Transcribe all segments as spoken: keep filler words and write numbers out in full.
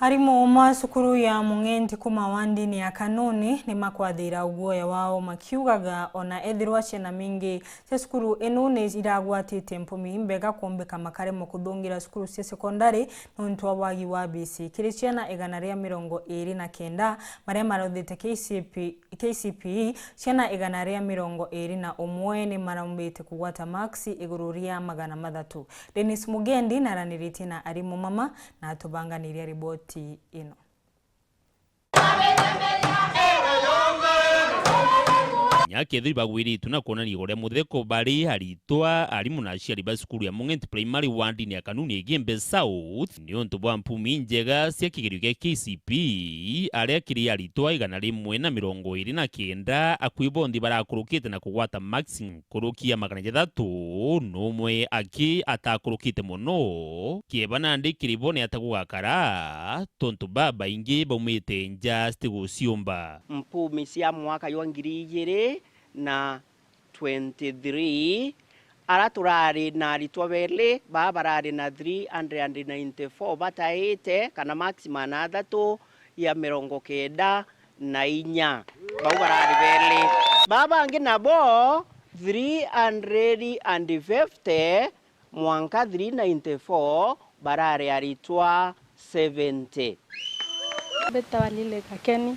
Arimu ma cukuru ya Mung'enti kuma wandini ya Kanuni ni makwathira uguoya wao makiugaga ona ethirwa ciana mingi cia cukuru inu ni iragwatite mpumi imbega kumbika makaremwa kuthungira cukuru cia sekondari nontu wa wagi wa bisi. Kiri ciana igana ria mirongo iri na kenda maria marothite K C P K C P E, ciana igana ria mirongo iri na umwe ni maraumbite kugwata maksi iguru ria magana mathatu. Dennis Mugendi naraniritie na arimu mama na atubanganiria riboti ino. Kinya kethiri bagwiritwe na kwonania uria mutheko bari aritwa, arimu na aciari ba cukuru ya Mung'enti Primary wandini ya Kanuni Igembe South, ni untu bwa mpumi njega cia kigerio gia K C P E, aria kiri aritwa igana rimwe na mirongo iri na kenda, akui bonthe barakurukite na kugwata maksi nkuruki ya magana jathatu, numwe aki atakurukite mono. Kieba nandi kiri bo ni ata gugakara, tontu babaingi baumite nja citiguciumba. Mpumi cia mwaka jwa ngiri ijiri na twenty-three, ara turari na aritwa beli, baa barari na three hundred and ninety-four bataite, kana maksi magana athatu ya mirongo kenda na inya. Bau barari beli. Baa bangi nabo three hundred and fifty mwanka three ninety-four barari aritwa seventy. Mbetawa Lily Gakeni,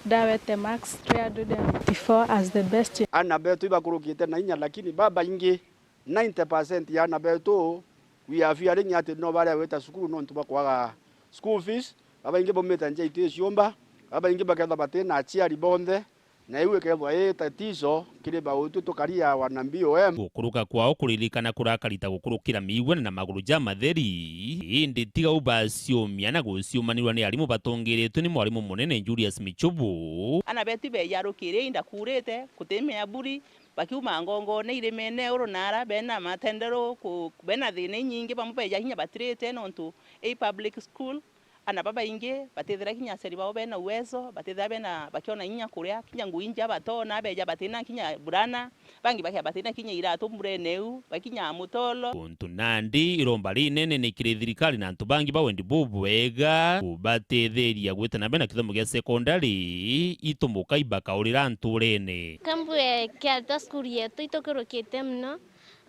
ndawete marks three hundred and fifty-four as the best. Ana betu ibakurukite na inya, lakini babaingi, ninety percent ya ana betu, we are fearing ati no baria gwita cukuru nontu bwa kwaga school fees. Babaingi baumite nja iti ciumba, babaingi bakethwa batina aciari bonthe, na iu ikethwa ii tatizo kiri bautu tukari ya wana B O M. Gukuruka kwao kuririkana kurakarita gukurukira miigua na maguru ja matheri, indi tiga u baciumia na guciumanirwa ni arimu batongeretwe ni mwarimu munene Julius Michubu. Ana betu ibeja rukiri inda kurite, kutimea buri, bakiuma ngongone irimene uru na ara bena matenderu, ku-, bena thina inyingi, bamwe beja kinya batirite nontu i public school. Ana babaingi batithira kinya aciari bao bena uwezo, batithira bena, bakiona inya kuria, kinya ngui inja batona, beja batina kinya burana, bangi bakia batina kinya iratu mburene iu, bakinya mutolo. Untu nandi iromba rinene ni kiri thirikari na antu bangi ba wendi bubwega kubatetheria gwita na mbere na kithomo gia sekondari, itumuka ibakaurira nturene. Kambue kiatwa cukuru yetu itukurukite mono,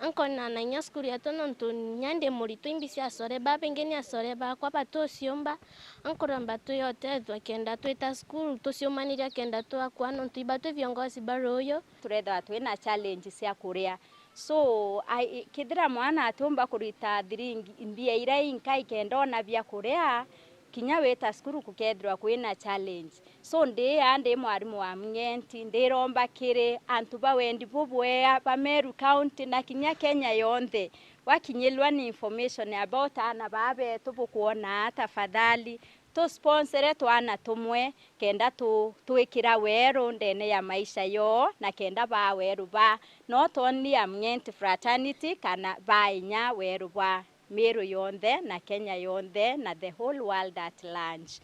ankona na inya cukuru yetu nontu inya ndi muritwa imbi cia acore baa, baingi ni acore bakwa batuciumba, ankuromba tuyotethwa kenda twita cukuru, tuciumaniria kenda twakua nontu iba twi viongozi ba ruuyu. Turethirwa twina challenge cia kuria. So, ai-, kethira mwana atiumba kurita thiringi, mbia iria inkai kenda ona bia kuria, kinya wita cukuru kukethirwa kwina challenge. So, ndi aa ndi mwarimu wa Mung'enti, ndiromba kiri antu ba wendi bubwea ba Meru County na kinya Kenya yonthe, wakinyirwa ni information about aana baa betu bukwona, tafadhali, tusponsere twana tumwe kenda tu-, twikira weru ndene ya maisha yoo, na kenda baa weru ba not only a Mung'enti fraternity, kana baa inya weru bwa Meru yonthe, na Kenya yonthe, na the whole world at large.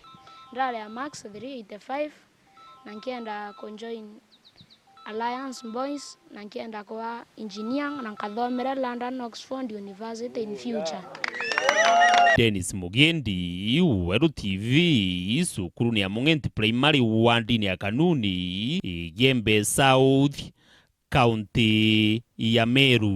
Ndari a marks three eighty-five, na nkienda kujoin Alliance Boys, na nkienda kuba engineer, na nkathomera London Oxford University in future. Dennis Mugendi, Weru T V, cukuru ni ya Mung'enti Primary wandini ya Kanuni, Igembe South, kaunti ya Meru.